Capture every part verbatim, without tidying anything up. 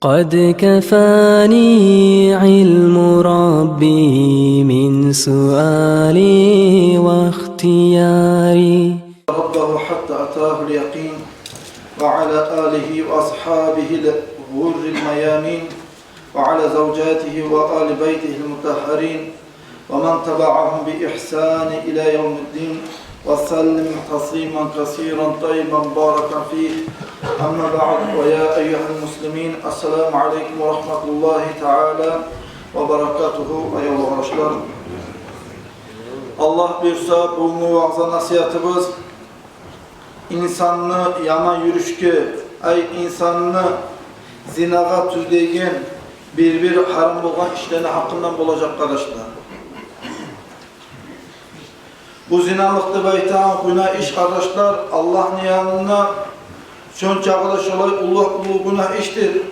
قد كفاني علم ربي من سؤالي واختياري. ربه حتى أتاه اليقين، وعلى آله وأصحابه الغر الميامين، وعلى زوجاته وآل بيته المطهرين، ومن تبعهم بإحسان إلى يوم الدين، وسلم تسليما كثيرا طيبا مباركا فيه. أما بعد، ويا أيها المسلمين، السلام عليكم ورحمة الله تعالى وبركاته. Аявлу къардашлар, Аллагь буюрса, бугюнгю ваъза-насигьатыбыз инсанны яман юрюшге, ай, инсанны зинагъа тюзлейген бир-бир гьарам болгъан ишлени гьакъындан болажакъ, къардашлар. Бу зиналыкъ деп айтагъан гюнагь иш, къардашлар, Аллагьны янында шончакъы да шолай уллу, уллу гюнагь ишдир.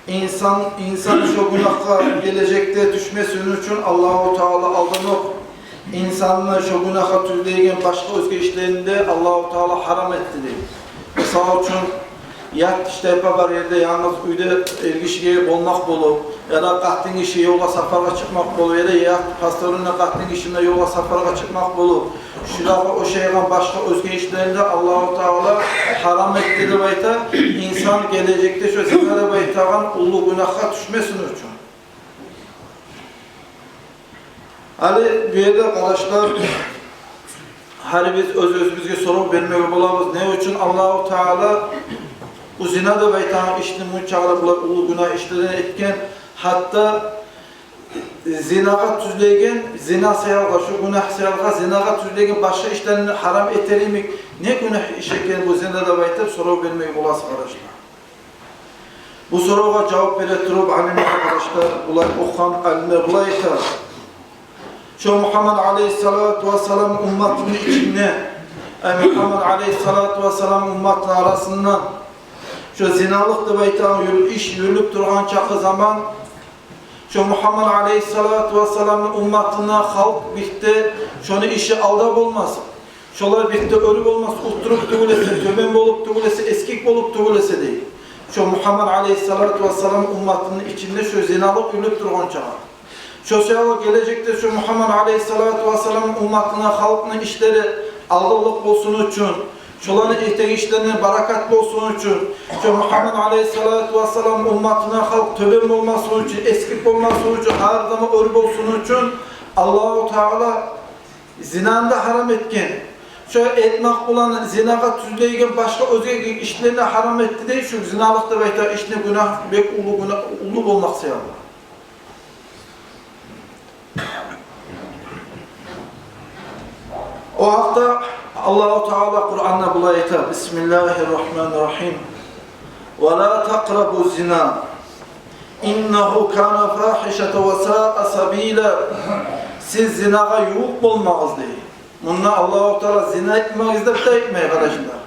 Инсан, инсан шо гюнагьгъа гележекде тюшмесин учун Аллагьу Таала алданокъ инсанны шо гюнагьгъа тюзлейген башгъа оьзге ишлерин де Аллагьу Таала гьарам этди дей. Мисал учун, ят ишлер бар ерде, янгыз уьйде эргишиге болмакъ болуп, яда къатынгиши ёлгъа сапаргъа чыкъмакъ болуп, яда ят посторонний къатынгиши булан ёлгъа сапаргъа чыкъмакъ болуп, шулагъа ошайгъан башгъа оьзге ишлерин де Аллагьу Таала гьарам этди деп айта. Инсан гележекде шо зина деп айтагъан уллу гюнагьгъа тюшмесин учун. Гьали бу ерде, къардашлар, гьар биз оьз-оьзюбюзге сорав бермеге болабыз: не учун Аллагьу Таала бу зина деп айтагъан ишни мунчакъы да булай уллу гюнагь ишлерден этген, гьатта зинагъа тюзлейген, зина саялгъа, шо гюнагь саялгъа, зинагъа тюзлейген башгъа ишлени гьарам этер йимик, не гюнагь иш экен бу зина деп айтып, сорав бермеге боласыз, къардашлар. Бу соравгъа жавап бере туруп, алимлер, къардашлар, булай, охугъан алимлер булай айта: шо Мугьаммад алейгьиссалату вассалам умматыны ичинде, ай, Мугьаммад алейгьиссалату вассалам умматыны арасында шо зиналыкъ деп айтагъан юр-, иш юрюлюп тургъан чакъы заман, шо Мугьаммад алейгьиссалату вассаламны умматына халкъ битди, шону иши алда болмас, шолар битди оьр болмас, утуруп тюгюл эсе, тёбен болуп тюгюл эсе, эсгик болуп тюгюл эсе дей. Шо Мугьаммад алейгьиссалату вассалам умматыны ичинде шо зиналыкъ юрюлюп тургъан чакъы. Шо саялы гележекде шо Мугьаммад алейгьиссалату вассалам умматына, халкъны ишлери алдынлыкъ болсун учун, шоланы этеген ишлерине баракат болсун учун, шо Мугьаммад алейгьиссалату вассалам умматына халкъ тёбен болмасын учун, эсгик болмасын учун, гьар заман оьр болсун учун Аллагьу Таала зинаны да гьарам этген. Шо этмек булан зинагъа тюзлейген башгъа оьзге ишлени де гьарам этди дей, шо зиналыкъ деп айтагъан ишни гюнагь бек уллу, гюнагь уллу болмакъ саялы. О гьакъда Аллагьу Таала Къуранда булай айта: بسم الله الرحمن الرحيم. ولا تقربوا الزنا إنه كان فاحشة وساء سبيلا. Сиз зинагъа ювукъ болмагъыз дей. Мунда Аллагьу Таала зина этмегиз деп де айтмай, къардашлар.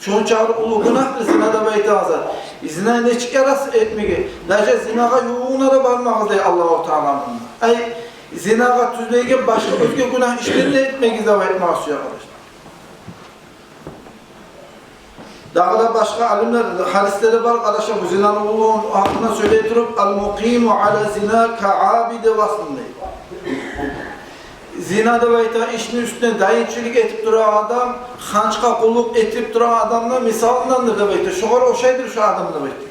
Шончакъы уллу гюнагьдыр зина деп айтагъан зат. Зина нечик ярасса этмеге? Даже зинагъа ювугъуна да бармагъыз дей Аллагьу Таала мунда. Ай, зинагъа тюзлейген башгъа оьзге гюнагь ишлени де этмегиз деп айтмагъа сюе, къардашлар. Дагъы да башгъа алимлер, гьадислери бар, къардашлар, бу зинаны уллулугъуну гьакъында сёйлей туруп: المقيم على الزنا كالعابد الأصنام дей. Зина деп айтагъан ишни уьстюнде дайынчылыкъ этип турагъан адам ханчгъа къуллукъ этип турагъан адамны мисалындандыр деп айта. Шогъар ошайдыр шо адам деп айта.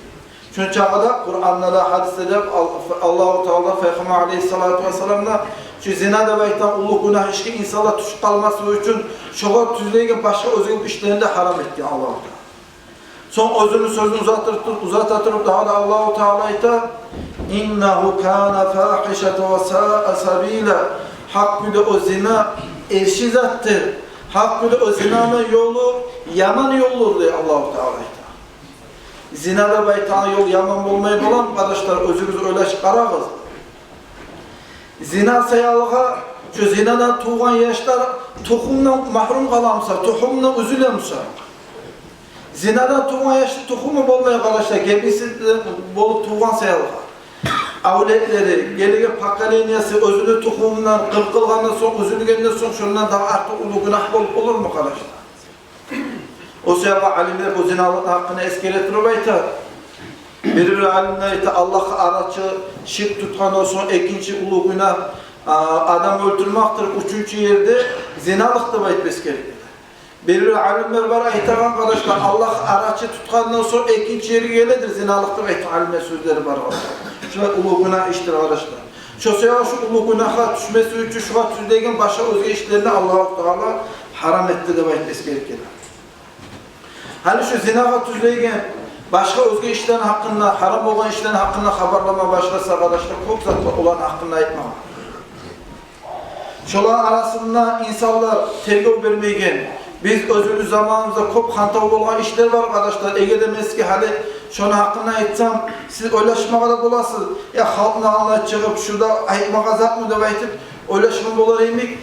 Шончакъы да Къуранда да, гьадислерде де Ал-, Аллагьу Таала, Пайхаммар алейгьиссалату вассалам да шо зина деп айтагъан уллу гюнагь ишге инсанлар тюшюп къалмасын учун шогъар тюзлейген башгъа оьзге ишлени де гьарам этген Аллагьу Таала. Сонг оьзюню сёзюн узата тур-, узата туруп, дагъы да Аллагьу Таала айта: إنه كان فاحشة وساء سبيلا. Гьакъ кюйде о зина эрши затдыр. Гьакъ кюйде о зинаны ёлу яман ёлдур дей Аллагьу Таала айта. Зина деп айтагъан ёл яман болмай боламы, къардашлар, оьзюгюз ойлашып къарагъыз. Зина саялы, шо зинадан тувгъан яшлар тухумдан магьрюм къаламыса, тухумдан уьзюлемиса? Зинадан тувгъан яшны тухуму болмай, къардашлар, гебиси болуп тувгъан саялы. Авлетлери, гелеген поколениеси, оьзюню тухумундан къыркъылгъандан сонг, уьзюлгенден сонг, шондан дагъы артыкъ уллу гюнагь болуп болурму, къардашлар? О саялы алимлер бу зиналыкъны гьакъында эсгере туруп айта: Бир-бир алимлер айта, Аллагьгъа арачы ширк тутгъан, о сонг экинчи уллу гюнагь, а, адам оьлтюрмекдир, уьчюнчю ерде зиналыкъ деп айтып эсгерген. Бир-бир алимлер бар айтагъан, къардашлар, Аллагьгъа арачы тутгъандан сонг экинчи ерге геледир зиналыкъ деп айтагъан алимлер сёзлери бар. Шулай уллу гюнагь ишдир, къардашлар. Шо себепли шу уллу гюнагьгъа тюшмеси учун шугъар тюзлейген башгъа оьзге ишлени Аллагьу Таала гьарам этди деп айтып эсгерген. Гьали шу зинагъа тюзлейген башгъа оьзге ишлени гьакъында, гьарам болгъан ишлени гьакъында хабарлама башласа, къардашлар, кёп зат бар оланы гьакъында айтмагъа. Шоланы арасында инсанлар тергев бермейген. Биз оьзюбюз заманыбызда кёп хантав болгъан ишлер бар, къардашлар. Эгер де мен сизге гьали шону гьакъында айтсам, сиз ойлашмагъа да боласыз: «Я, халкъны алдына чыгъып, шунда айтмагъа затмы?» деп айтып ойлашгъан болар йимик.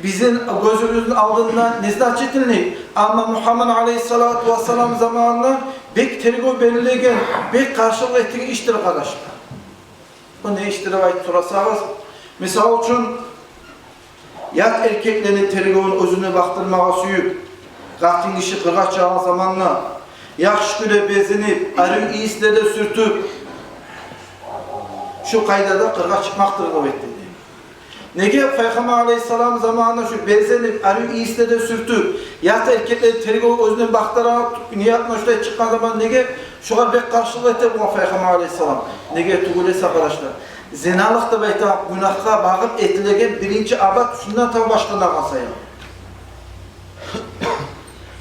Бизин гёзюбюзню алдында незначительный, амма Мугьаммад алейгьиссалату вассалам заманында бек тергев берилеген, бек къаршылыкъ этеген ишдир, къардашлар. Бу не ишдир деп айтып сорасагъыз, мисал учун, ят эркеклени тергевюн оьзюне бакъдырмагъа сююп, къатын гиши къыргъа чыгъагъан заманда яхшы кюйде безенип, арив ийислер де сюртюп, шу къайдада къыргъа чыкъмакъдыр деп айтды. Неге Пайхаммар алейгьиссалам заманында шу безенип, арив ийислер де сюртюп, ят эркеклени тергевюн оьзюне бакъдыра, ниятына шулай чыкъгъан заман неге шогъар бек къаршылыкъ эте болгъан Пайхаммар алейгьиссалам? Неге тюгюл эсе, къардашлар, зиналыкъ деп айтагъан гюнагьгъа багъып этилеген биринчи абат шундан таба башланагъан саялы.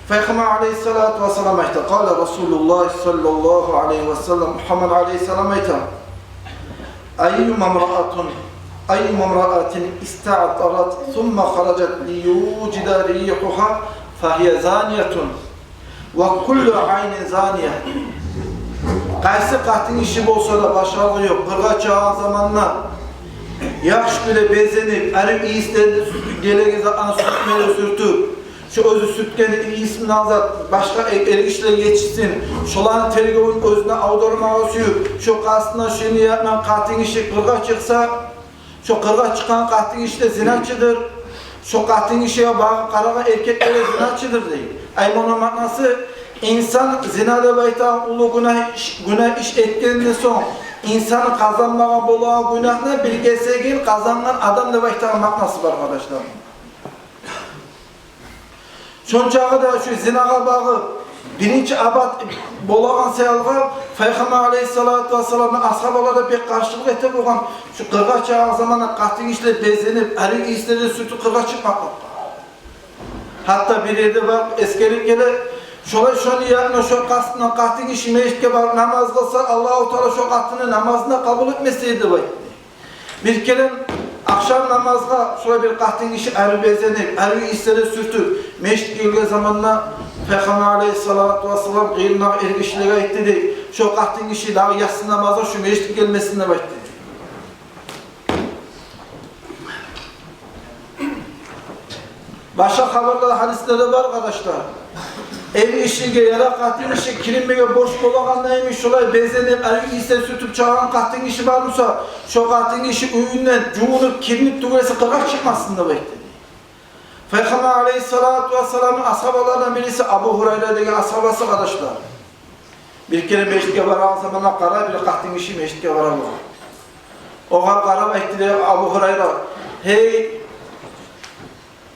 Пайхаммар алейгьиссалату вассалам айта, къала Расулуллагь саллаллагьу алейгьи ва саллам, Мугьаммад алейгьиссалам айта: «Айюма мраатун, айюма мраатин истаътарат сумма хараджат лиюжида ригьугьа фагьия заниятун». «Ва куллу айнин зания». Къайсы къатын гиши болса да, башгъалыгъы ёкъ, къыргъа чыгъагъан заманда яхшы кюйде безенип, арив ийислени, гелеген затланы сюртмеле сюртюп, шу оьзю сюртген ийис булан зат башгъа эр-, эркеклеге етишсин, шоланы тергевюн оьзюне авдармагъа сююп, шу къастына, шу ниятына къатын гиши къыргъа чыкъса, шо къыргъа чыкъгъан къатын гиши де зиначыдыр. Шо къатын гишиге багъып къарагъан эркек де зиначыдыр дей. Ай, муну маънасы, инсан зина деп айтагъан уллу гюнагь иш, гюнагь иш этгенден сонг, инсан къазанмагъа болагъан гюнагьны бир гесегин къазангъан адам деп айтагъан маънасы бар, къардашлар. Шончакъы да шу зинагъа багъып биринчи абат болагъан саялгъа, Пайхаммар алейгьиссалату вассаламны асгьабалары да бек къаршылыкъ эте болгъан. Шу къыргъа чыгъагъан заманда къатын гишилер безенип, арив ийислер де сюртюп къыргъа чыкъмакълыкъгъа. Гьатта бир ерде бар, эсгерип геле, шолай шону янына, шо къастына къатын гиши межитге барып намаз къылса, Аллагьу Таала шо къатынны намазын да къабул этмес эди деп айтды. Бир керен ахшам намазгъа шолай бир къатын гиши арив безенип, арив ийислер де сюртюп, межитге гелген заманда Пайхаммар алейгьиссалату вассалам къырыйындагъы эргишилеге айтды дей: «Шо къатын гиши дагъы яссы намазгъа шу межитге гелмесин», – деп айтды дей. Башгъа хабарлар, гьадислер де бар, къардашлар. Эргишиге яда къатын гиши киринмеге борч болагъанда йимик шолай безенип, арив ийислер сюртюп чыгъагъан къатын гиши бар буса, шо къатын гиши уьюнде жувунуп, киринип тюгюл эсе къыргъа чыкъмасын деп айтды. Пайхаммар алейгьиссалату вассаламны асгьабаларындан бириси Абу Гьурайра деген асгьабасы, къардашлар. Бир керен межитге барагъан заманда къарай, бир къатын гиши межитге бара болгъан. Огъар къарап айтды дей Абу Гьурайра: «Гьей,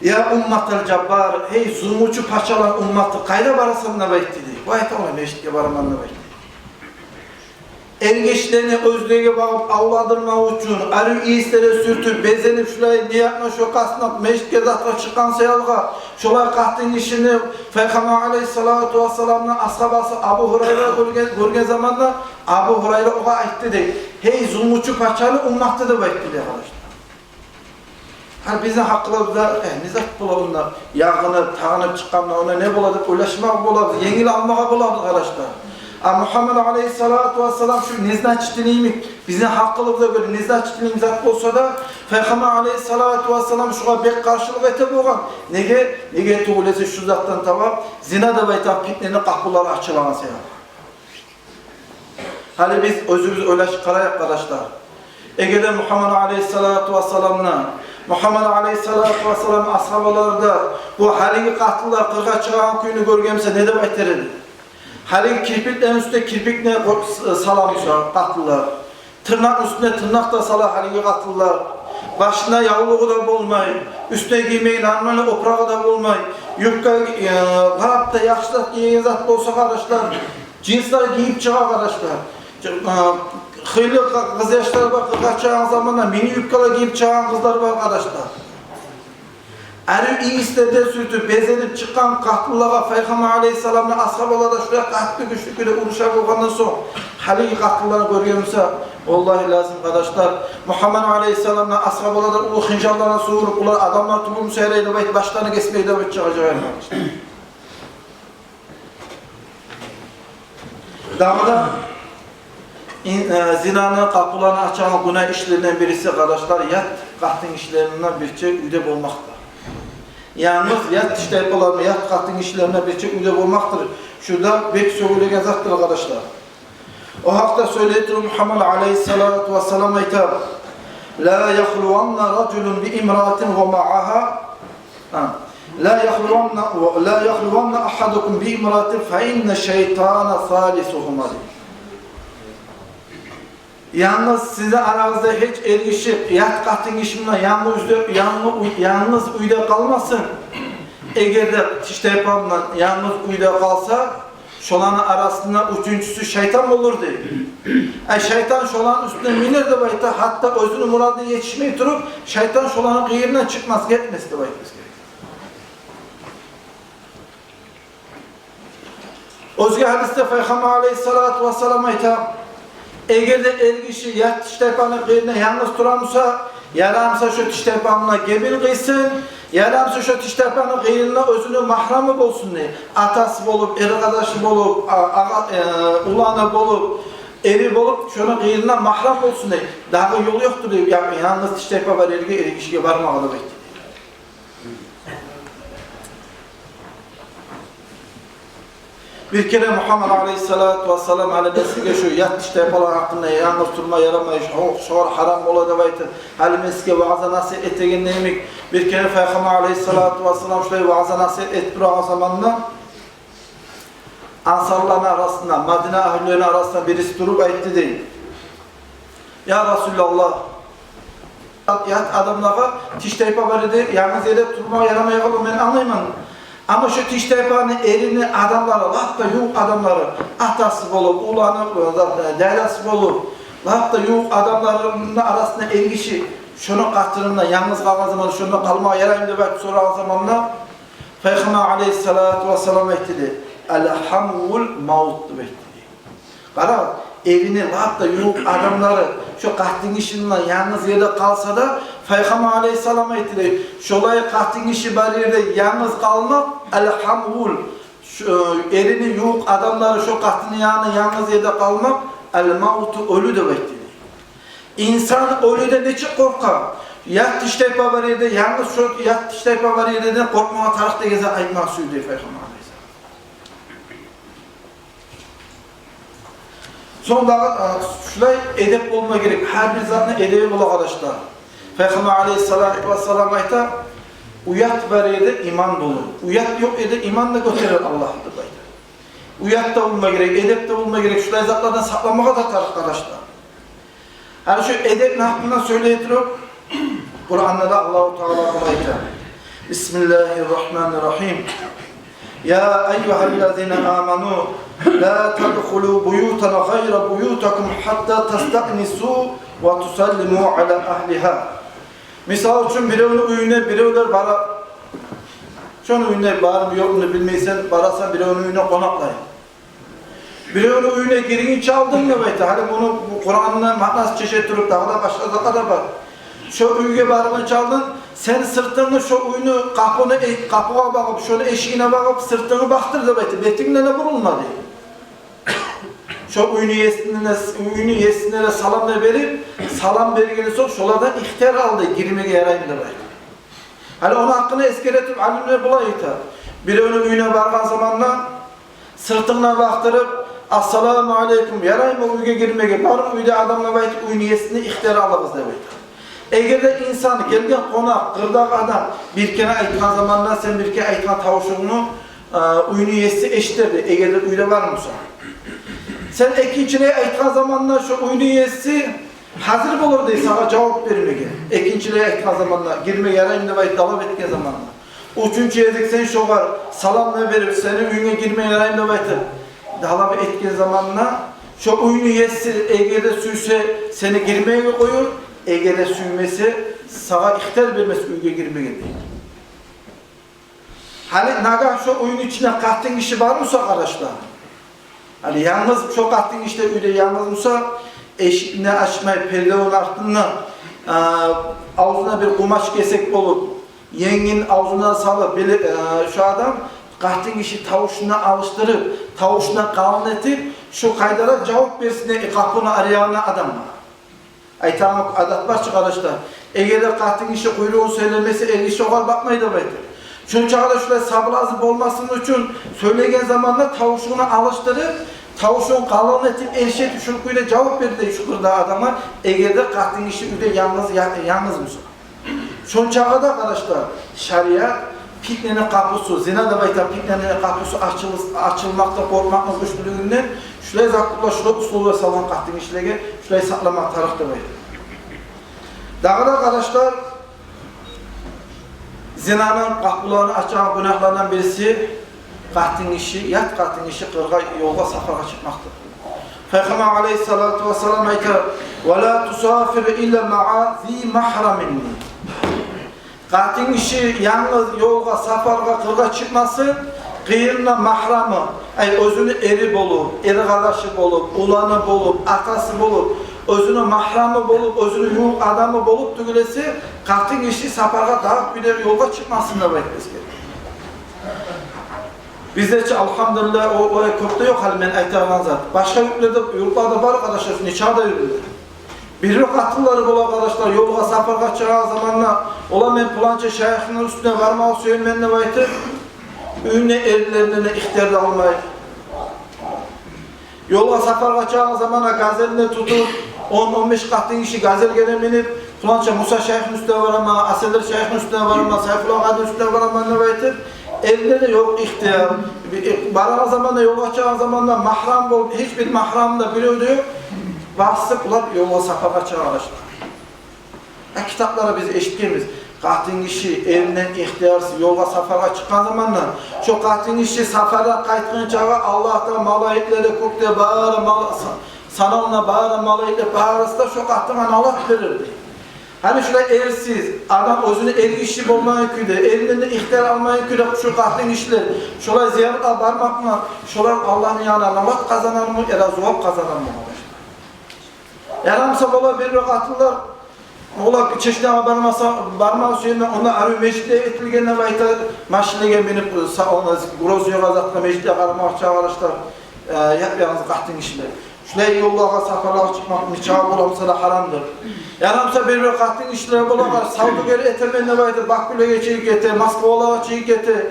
я умматал жаббар, гьей, зулмучу пачаланы умматы, къайда барасан?» – деп айтды дей. Бу айта: «Олай, межитге бараман», – деп айтды. Эргишилени оьзлеге багъып авладырмакъ учун, арив ийислер де сюртюп, безенип, шулай ниятына, шо къастына межитге затгъа чыкъгъан саялгъа, шолай къатын гишини Пайхаммар алейгьиссалату вассаламны асгьабасы Абу Гьурайра гёрген, гёрген заманда Абу Гьурайра огъар айтды дей: «Гьей, зулмучу пачаны умматы», – деп айтды дей, къардашлар. Гьар бизин гьакъылыбызда: «Э, не зат бола онда, ягъынып, тагъынып чыкъгъанда, онда не бола?» – деп ойлашмагъа болабыз, енгил алмагъа болабыз, къардашлар. А Мугьаммад алейгьиссалату вассалам шу незначительный йимик, бизин гьакъылыбызгъа гёре незначительный зат болса да, Пайхаммар алейгьиссалату вассалам шугъар бек къаршылыкъ эте болгъан. Неге? Неге тюгюл эсе шу затдан таба зина деп айтагъан питнени къапулары ачылагъан саялы. Гьали биз оьзюбюз ойлашып къарайыкъ, къардашлар. Эгер де Мугьаммад алейгьиссалату вассаламны, Мугьаммад алейгьиссалату вассаламны асгьабалары да бу гьалиги къатынлар къыргъа чыгъагъан кюйню гёрген буса, не деп айтар эди? Гьалиги кирпиклени уьстюне кирпикни къо-, с-, сала буса къатынлар, тырнакъны уьстюне тырнакъ да сала гьалиги къатынлар, башына явлугъу да болмай, уьстюне гиймеге нормальный опурагъы да болмай, юбка, э, лап да яхшы зат гийген зат болса, къардашлар, джинслар гийип чыгъа, къардашлар. Э, хыйлы къы-, къызъяшлар бар, къыргъа чыкъгъан заманда мини юбкалар гийип чыгъагъан къызлар бар, къардашлар. Арив ийислерден сюртюп, безенип чыкъгъан къатынлагъа Пайхаммар алейгьиссаламны асгьабалары да шулай къатты гючлю кюйде уруша болгъандан сонг, гьалиги къатынланы гёрген буса, валлагьи лазим, къардашлар, Мугьаммад алейгьиссаламны асгьабалары уллу хынжалларын сувуруп, олар адамлар тюгюл буса ярай деп айтып, башларын гесмеге деп айтып чыгъажакъ эди, къардашлар. Дагъы да ин-, э, зинаны къапуларын ачагъан гюнагь ишлерден бириси, къардашлар, ят къатынгишилер булан бирче уьйде болмакъдыр. Янгыз ят тиштайпалар булан, ят къатынгишилер булан бирче уьйде болмакъдыр. Шу да бек сёгюлеген затдыр, къардашлар. О гьакъда сёйлей туруп Мугьаммад алейгьиссалату вассалам айта: «Ла яхлуванна ражулун би имраатин ва магьагьа». Гьа. «Ла яхлуванна, ла яхлуванна агьадукум би имраатин фа инна шайтана салисугьума», дей. Янгыз сизин арагъызда гьеч эргиши ят къатынгиши булан янгыз уьйде, янгы уьй-, янгыз уьйде къалмасын. Эгер де тиштайпа булан янгыз уьйде къалса, шоланы арасында уьчюнчюсю шайтан болур, дей. Э, шайтан шоланы уьстюне минер деп айта, гьатта оьзюню мурадына етишмей туруп, шайтан шоланы къырыйындан чыкъмас, гетмес деп айтмас герек. Оьзге гьадисде Пайхаммар алейгьиссалату вассалам айта: «Эгер де эргиши ят тиштайпаны къырыйында янгыз тура буса, ярамаса шо тиштайпа булан гебин къыйсын, ярамаса шо тиштайпаны къырыйында оьзюню магьрамы болсун, дей. Атасы болуп, эркъардашы болуп, а-, агъа-, э, уланы болуп, эри болуп, шону къырыйында магьрам болсун, дей. Дагъы ёл ёкъдур, дей, я-, янгыз тиштайпа бар ерге эргишиге бармагъа», деп айтды. Бир керен Мугьаммад алейгьиссалату вассалам гьали мен сизге шу ят тиштайпалар гьакъында, янгыз турма ярамай, шо-, шогъар гьарам бола деп айтып, гьали мен сизге ваъза-насигьат этеген йимик, бир керен Пайхаммар алейгьиссалату вассалам шулай ваъза-насигьат этип турагъан заманда ансарланы арасында, Мадина агьлюлени арасында бириси туруп айтды, дей: «Я Расулаллагь, ят адамлагъа тиштайпа бар ерде янгыз ерде турмагъа ярамайгъанны мен англайман. Амма шо тиштайпаны эрини адамлары, лап да ювукъ адамлары, атасы болуп, уланы, дядясы болуп, лап да ювукъ адамларыны арасында эргиши, шону къатынында янгыз къалгъан заманда шонда къалмагъа ярайму?» деп айтып сорагъан заманда, Пайхаммар алейгьиссалату вассалам айтды, дей: «Аль-гьамвул мавт», деп айтды, дей. Къара, эрини лап да ювукъ адамлары шо къатынгиши булан янгыз ерде къалса да, Пайхаммар алейгьиссалам айтды, дей, шолай къатынгиши бар ерде янгыз къалмакъ, аль-гьамвул, шо, эрини ювукъ адамлары шо къатынны янында янгыз ерде къалмакъ, аль-мавту, оьлю деп айтды, дей. Инсан оьлюден нечик къоркъа? Ят тиштайпа бар ерде, янгыз шо ят тиштайпа бар ерден къоркъмагъа тарыкъ деген зат айтмагъа сюйдю Пайхаммар алейгьиссалам. Сонг дагъы, а, шулай эдеп болма герек. Гьар бир затны эдеби бола, къардашлар. Пайхаммар алейгьиссалату вассалам айта: «Уят бар ерде иман болур. Уят ёкъ ерде иман да гётерер Аллагь», деп айта. Уят да болма герек, эдеп де болма герек. Шулай затлардан сакъланмагъа да тарыкъ, къардашлар. Гьали шу эдепни гьакъында сёйлей туруп, Къуранда да Аллагьу Таала булай айта: «Бисмиллагьи ррагьмани ррагьим. Я айюгьаллазина аману, ла тадхулу буютан гъайра буютикум гьатта тастаънису ва тусаллиму ала агьлигьа». Мисал учун, биревню уьюне биревлер бара. Шону уьюне бармы, ёкъму билмейсен, барасан биревню уьюне къонакълай. Биревню уьюне гиргинче алдын деп айта. Гьали муну, бу Къуранны маънасын чече туруп, дагъы да башгъа затла да бар. Шо уьйге баргъынча алдын сен сыртынгны шо уьйню къапуну, э, къапугъа багъып, шону эшигине багъып, сыртынгны бакъдыр деп айта. Бетинг де бурулма, дей. Шо уьйню есине, уьйню есине де салам да берип, салам бергенден сонг шолардан ихтияр ал, дей, гирмеге ярайму деп айта. Гьали ону гьакъында эсгере туруп, алимлер булай айта: биревню уьюне баргъан заманда сыртынгдан бакъдырып, «Ассаламу алейкум, ярайму уьйге гирмеге, бармы уьйде адам?» деп айтып, уьйню есине ихтияр алыгъыз деп айта. Эгер де инсан, гелген къонакъ, къырдагъы адам бир керен айтгъан заманда, сен бир керен айтгъан тавушунгну э, уьйню еси эшитер дей, эгер де уьйде бар буса. Сен экинчилей айтгъан заманда шо уьйню еси гьазир болур дей сагъа жавап бермеге. Экинчилей айтгъан заманда, гирме яраймы деп айтып талап этген заманда. Уьчюнчю гезик сен шогъар салам да берип, сени уьюнге гирме яраймы деп айтып талап этген заманда, шо уьйню еси эгер де сюйсе сени гирмеге къоюр, эгер де сюймесе сагъа ихтияр бермес уьйге гирмеге дей. Гьали нагагь шо уьйню ичинде къатын гиши бар буса, къардашлар, гьали янгыз, шо къатын гиши де уьйде янгыз буса, эшикни ачмай, пердени артында, а, авзуна бир къумач гесек болуп, енгин авзуна салып, биле-, а, шо адам къатын гиши тавушун алышдырып, тавушун къалын этип, шо къайдада жавап берсин дей къапуну аръягъына адамгъа. Айтагъан адат бар чы, къардашлар. Эгер де къатын гиши къуйругъун сёйлемесе, эр гиши огъар бакъмай деп айтып. Шончагъа да шулай соблазн болмасын учун сёйлеген заманда тавушун алышдырып, тавушун къалын этип, эрши этип, шо кюйде жавап бер дей шу къырда адамгъа, эгер де къатын гиши уьйде янгыз, я-, янгыз буса. Шончагъа да, къардашлар, шариат питнени къапусу, зина деп айтагъан питнени къапусу ачылыс-, ачылмакъда къоркъмакъны гючлюлюгюнден шулай законлар, шулай условия салгъан къатын гишилеге, шулай сакълама тарыкъ деп айта. Дагъы да, къардашлар, зинаны къапуларын ачагъан гюнагьлардан бириси, къатын гиши, ят къатын гиши къыргъа, ёлгъа, сапаргъа чыкъмакъдыр. Пайхаммар алайгьиссалату вассалам айта: «Ва ла тусафир илла маъа зи магьрамин». Къатын гиши янгыз ёлгъа, сапаргъа, къыргъа чыкъмасын, къырыйында магьрамы, ай, оьзюню эри болуп, эркъардашы болуп, уланы болуп, атасы болуп, оьзюню магьрамы болуп, оьзюню ювукъ адамы болуп тюгюл эсе, къатын гиши сапаргъа, дагъы бир ёлгъа чыкъмасын деп айтып эсгере. Бизде чи, алгьамдулиллагь, о, олай кёп де ёкъ гьали мен айтагъан зат. Башгъа юртларда, юртларда бар, къардашлар, нечакъы да юртлар. Бир-бир къатынлар бола, къардашлар, ёлгъа, сапаргъа чыгъагъан заманда, олар: «Мен пуланча шайыхны уьстюне бармагъа сюемен», – деп айтып, уьюнде эрлеринден ихтияр да алмай. Ёлгъа, сапаргъа чыгъагъан заманда газелине тутуп, он, он беш къатын гиши газелге де минип, пуланча Муса шайыхны уьстюне бараман, Асгьар шайыхны уьстюне бараман, Сайфулла къадини уьстюне бараман деп айтып, элде де ёкъ ихтияр. Барагъан заманда, ёлгъа чыгъагъан заманда магьрам болуп, гьеч бир магьрам да бирев де ёкъ. Басып булар ёлгъа, сапаргъа чыгъа башлай. Э, китапларда биз эшитгенбиз. Къатын гиши эринден ихтиярсыз ёлгъа, сапаргъа чыкъгъан заманда, шо къатын гиши сапардан къайтгъынчагъа Аллагьдан малайиклер де, кёкде бары мала-, са-, саналына бары малайиклер, барысы да шо къатынгъа налат берер дей. Гьали шулай эрсиз адам, оьзюню эр гиши болмагъан кюйде, эринден де ихтияр алмагъан кюйде шо къатын гишилер шолай зияратгъа бармакъ булан, шолар Аллагьны янында налат къазанармы, яда зувап къазанармы? Ярамаса бола бир-бир къатынлар, олар чечнягъа бармаса, бармагъа сюемен, онда арив межитлер этилген деп айта, машинлеге минип, са-, онда Грозныйгъа, затгъа, межитге къарамагъа чыгъа башлай, э, яп-янгыз къатын гишилер. Шулай ёллагъа, сапарлагъа чыкъмакъ нечакъы боламса да гьарамдыр. Ярамаса бир-бир къатын гишилер бола, савдюгер этемен деп айтып, Бакулеге чыгъып гете, Москвалагъа чыгъып гете,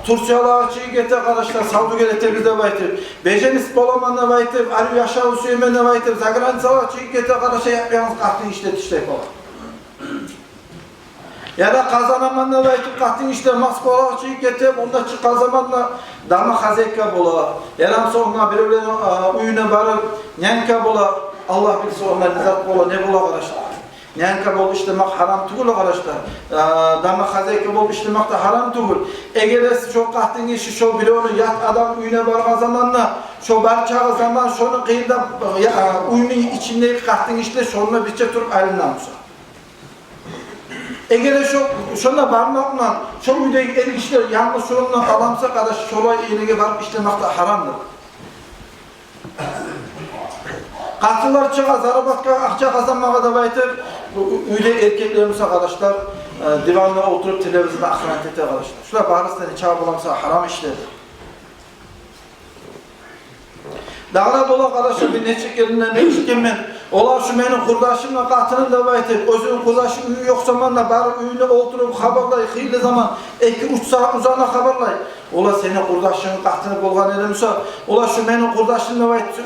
Турциялагъа чыгъып гете, къардашлар, савдюгер этебиз деп айтып. Беженец боламан деп айтып, арив яшав сюемен деп айтып, заграницалагъа чыгъып гете, къардашлар, яп-янгыз къатын гишилер ишлей бола. Яда къазанаман деп айтып, къатын гишилер Москвалагъа чыгъып гете, онда чыкъгъан заманда домохозяйка бола. Ярамаса онда биревлени, а, уьюне барып, нянька бола. Аллагь билсин, онда не зат бола, не бола, къардашлар. Нянька болуп ишлемек гьарам тюгюл, къардашлар. Э, домохозяйка болуп ишлемек де гьарам тюгюл. Эгер де шо къатын гиши шо биревню, ят адамны уьюне баргъан заманда, шо барчагъы заман шону къырыйында, э, уьюню ичиндеги къатын гишилер шондан бирче туруп айлана буса. Эгер де шо, шонда бармакъ булан, шо уьйдеги эр гишилер янгыз шондан къала буса, къардаш, шолай ерге барып ишлемек де гьарамдыр. Къатынлар чыгъа заработкагъа, акъча къазанмагъа деп айтып, уь-, уьйде эркеклер буса, къардашлар, э, диванда олтуруп, телевизорну охранять эте, къардашлар. Шулар барысы да нечакъы боламса гьарам ишлер. Дагъы да бола, къардашлар, бир нече керен мен эшитгенмен. Олар: «Шу мени къурдашымны къатыны», – деп айтып, оьзюню къурдашы уьюнде ёкъ заманда барып уьюнде олтуруп хабарлай, хыйлы заман, эки-уьч сагьат узагъына хабарлай. Олар: «Сени къурдашынгны къатыны болгъан эди буса, олар, шу мени къурдашым», – деп айтып,